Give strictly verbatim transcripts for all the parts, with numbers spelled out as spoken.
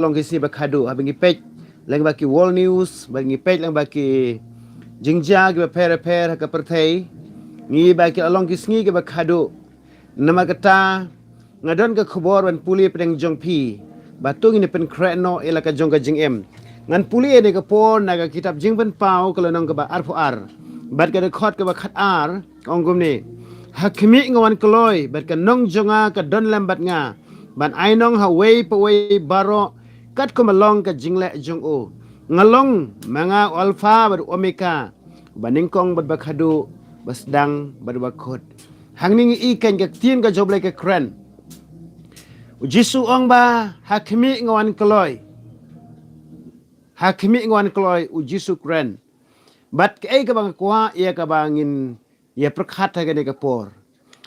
long ki sngi ba khadduh, haba ngi peit lyngba ki world news, ba ngi peit lyngba ki jingjia kiba pher pher ha ka pyrthei, ngi ïohi ba ki la long ki sngi kiba khadduh. Namar kata, nga don ka khubor ban pule pdeng jong phi, ba to ngin pynkhreh noh ïa la ka jong ka jingim. Ngan pule ïa kane ka por na ka kitab Jingpynpaw ka lynnong kaba arphew ar, bad ka dkhot kaba khatar, ka ong kumne: Ha khmih nga wan kloi, bad ka nong jong nga ka don lem bad nga, ban ai nong ha uwei pa uwei baroh, katkum ba long ka jingleh jong u. Nga long ma nga u Alpha bad u Omega, ba nyngkong bad ba khadduh, ba sdang bad ba kut. Hangne ngi i kein ka ktien ka jong U Blei ka kren. U Jisu ong ba, ha khmih nga wan kloi. Ha khmih nga wan kloi, U Jisu kren. Bad kaei kaba nga kwah ïa kaba ngin ïa pyrkhat ha kane ka por,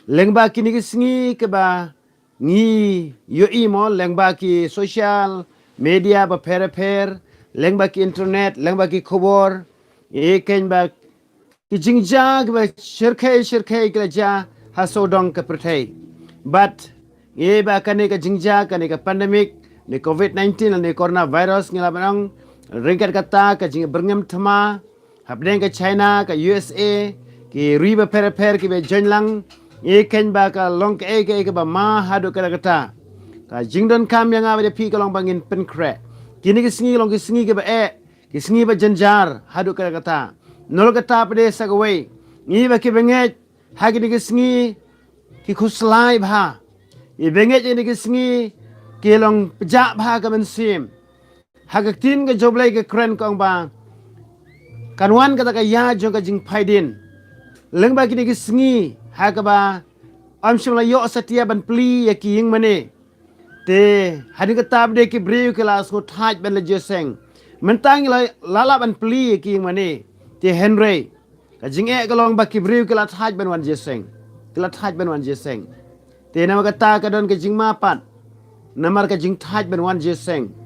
lyngba kine ki sngi kaba ngi ïohi mo, lyngba ki social media ba pher pher, lyngba ki internet, lyngba ki khubor, ïa kein ba ki jingjia kiba shyrkhei shyrkhei ki la jia ha sawdong ka pyrthei. Bad ngi ïohi ba kane ka jingjia, kane ka pandemic, ne covid nineteen ne coronavirus ngi lah ban ong, ryngkat kata ka jingbyrngem thma hapdeng ka China, ka U S A, ki ri ba pher pher kiba join lang, ïa kein ba ka long kaei kaei kaba ma haduh katta katta. Ka jingdonkam ïa nga bad ïa phi ka long ba ngin pynkhreh. Kine ki sngi long ki sngi kiba eh, ki sngi ba jynjar haduh katta katta. Nalor kata pat de sa kawei, ngi ïohi ba kiba ngeit ha kine ki sngi ki khuslai bha. Kiba ngeit ha kine ki sngi ki long pjah bha ka mynsiem. Ha ka ktien ka jong U Blei ka kren, ka ong ba kan wan kata ka ïa jong ka jingphaidien. Lyngba kine ki sngi ha kaba ym shym la ïoh satia ban plie ïa ki ïingmane. Te hadien kata pat de ki briew ki la sngewthait ban leit jingïaseng. Mynta ngi la lah ban plie ïa ki ïingmane. Te hynrei ka jingeh ka long ba ki briew ki la thait ban wan jingïaseng. Ki la thait ban wan jingïaseng. Te namar kata ka don ka jingma pat. Namar ka jingthait ban wan jingïaseng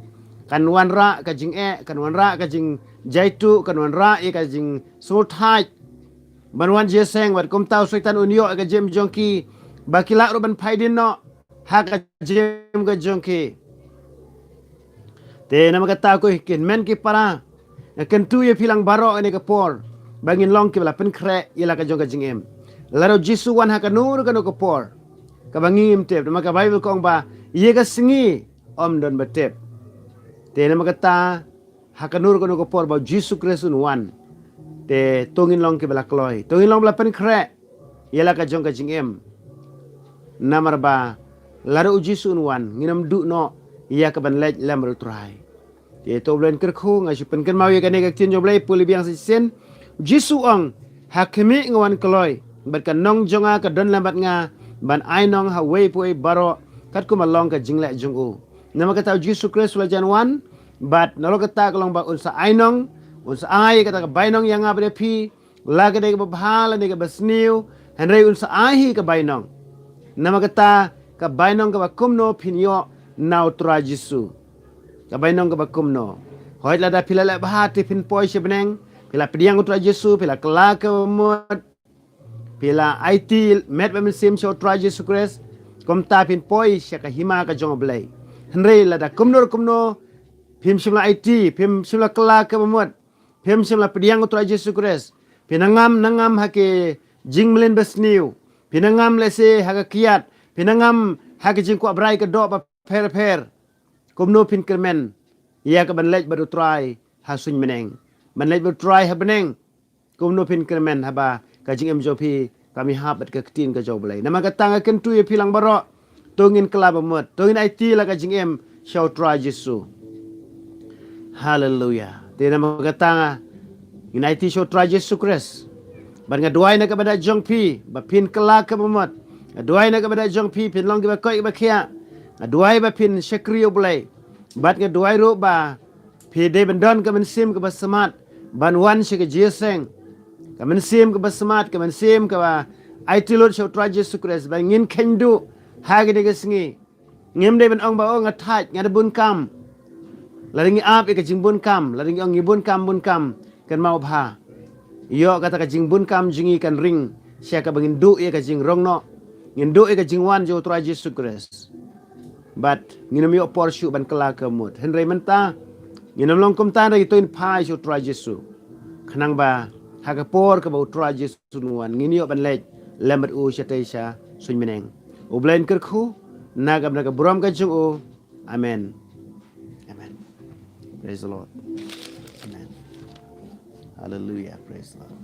kan wanrah ka jingeh, kan wanrah ka jingjaituh, kan wanrah ïa ka jingsngewthait ban wan jingïaseng. Bad kumta u Soitan un ïoh ïa ka jingim jong ki, ba ki lah ruh ban phaidien noh ha ka jingim ka jong ki. Te namar kata ko ki hynmen ki para, nga kyntu ïa phi lang baroh ha kane ka por ba ngin long kiba la pynkhreh ïa la ka jong ka jingim. Lada U Jisu wan ha kano kano ka por kaba ngim tip, namar ka Baibl ka ong ba ïa ka sngi ym don ba tip. Te namar kata ha kano kano ka por ba U Jisu Khrist un wan, te to ngin long kiba la kloi, to ngin long ba la pynkhreh ïa la ka jong ka jingim. Namar ba lada U Jisu un wan, ngin ym duh noh ïa ka ban leit lem bad U Trai. Te to U Blei un kyrkhu, nga shu pynkynmaw ïa kane ka ktien jong U Blei, pule biang sa shisien. U Jisu ong, ha khmih nga wan kloi, bad ka nong jong nga ka don lem bad nga, ban ai nong ha uwei pa uwei baroh, katkum ba long ka jingleh jong u. Namar kata U Jisu Khrist u la jan wan, bad nalor kata ka long ba un sa ai nong, un sa ai kata ka bainong ïa nga bad ïa phi, la ka dei kaba bha lane kaba sniew, hynrei un sa ai hi ka bainong. Namar kata ka bainong kaba kumno phin ïoh na U Trai Jisu? Ka bainong kaba kumno? Hooid, lada phi la leh bha te phin poi sha bneng, phi la pdiang U Trai Jisu, phi la kylla kaba mut, phi la aiti met bad mynsiem sha U Trai Jisu Khrist, kumta phin poi sha ka hima ka jong U Blei. Hynrei lada kumno kumno phim shym la aiti, phim shym la kylla kaba mut, phim shym la pdiang U Trai Jisu Khrist, phi nang ngam nang ngam ha ki jingmlien ba sniew, phi nang ngam lehse ha ka kiad, phi nang ngam ha ki jingkwah brai ka doh ba pher pher, kumno phin kyrmen ïa ka ban leit bad U Trai ha suiñ bneng, ban leit bad U Trai ha bneng? Kumno phin kyrmen haba ka jingim jong phi kam ïahap bad ka ktien ka jong U Blei? Namar kata nga kyntu ïa phi lang baroh, to ngin kylla ba mut, to ngin aiti la ka jingim sha U Trai Jisu. Haleluya. Te namar kata ngin aiti sha U Trai Jisu Khrist. Bad nga duwai na ka bynta jong phi ba phin kylla kaba mut. Nga duwai na ka bynta jong phi phin long kiba koit kiba khiah. Nga duwai ba phin shakri ïa U Blei. Bad nga duwai ruh ba phi dei ban don ka mynsiem kaba smat ban wan sha ka jingïaseng. Ka mynsiem kaba smat, ka mynsiem kaba aiti lut sha U Trai Jisu Khrist, ba ngin kheiñ duh ha kine ki sngi. Ngim dei ban ong ba, oh, nga thait, nga da bun kam. Lada ngi ap ïa ka jingbun kam, lada ngi ong ngi bun kam, bun kam, kynmaw bha, ïoh kata ka jingbun kam jong ngi kan ring sha kaba ngin duh ïa ka jingrong noh, ngin duh ïa ka jingwan jong U Trai Jisu Khrist. Bad ngin ym ïoh por shuh ban kylla ka mut. Hynrei mynta ngin ym long kumta, hynrei to ngin phai sha u Trai Jisu. Khnang ba ha ka por kaba u Trai Jisu un wan, ngin ïoh ban leit lem bad u shatei sha suiñ bneng. U Blei un kyrkhu na ka bynta ka burom ka jong u. Amen. Amen. Praise the Lord. Amen. Hallelujah. Praise the Lord.